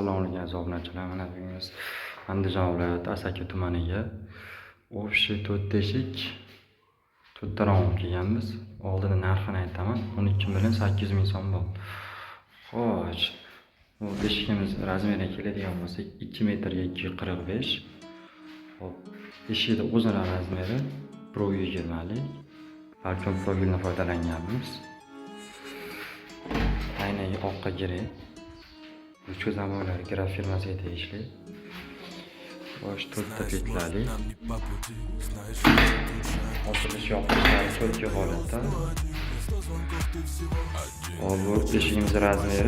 Assalomu alaykum, aziz obunachilar. Mana bugun biz Andijon viloyati Asaka tumaniga общий to'rtta eshik, to'rtta rom olib kelganmiz. Oldini narxini aytaman: 12 million 800 ming so'm bo'ldi. Xo'sh, bu eshigimiz размер iga keladigan bo'lsak, 2 metrga 2,45. Xo'p, eshikni o'zini размер i 1,20 lik. Balkon profilini foydalanganmiz. Aynagi oqqa grey. Ручка замок lari Graf firmasiga tegishli. Xo'sh, to'rtta петля li. Ochilish yopilishlari cho'tki holatda. Hop, bu eshigimiz размер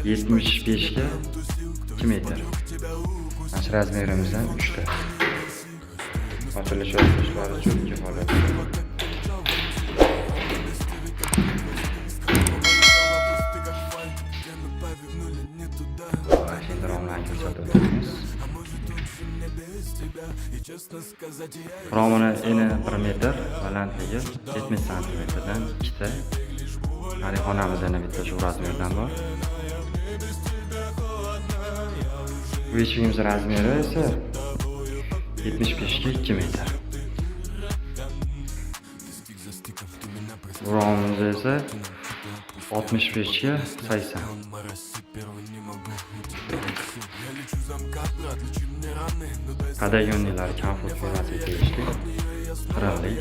i 75 ga 2 metr. Mana shu размер imizdan 3 ta. Ochilish yopilishlari cho'tki holatda. Xo'sh, endi romlarni ko'rsatib o'tamiz. Romini eni 1 metr, balandligi 70 santimetrdan ikkita. Narigi xonamizda yana bitta shu размер dan bor. Bu eshigimiz размер i esa 75 ga 2 metr. Bu romimiz esa 65 ga 80. Подоконник lari Komfort firmasiga tegishli. 40 lik.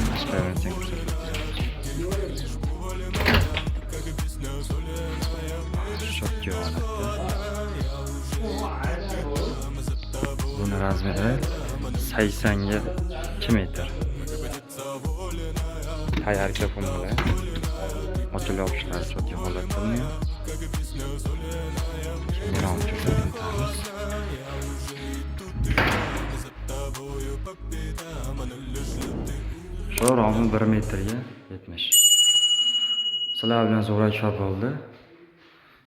Tashqarini ko'rsatib o'tamiz. Cho'tki holatda. Buni размер i 80 ga 2 metr. Tayyor bilan. Ochilib yopishlari cho'tki holatda buni ham. Keyin romni ko'rsatib o'tamiz. Shu romi 1 metrga 70. Sizlar bilan Zo'rak bo'ldi.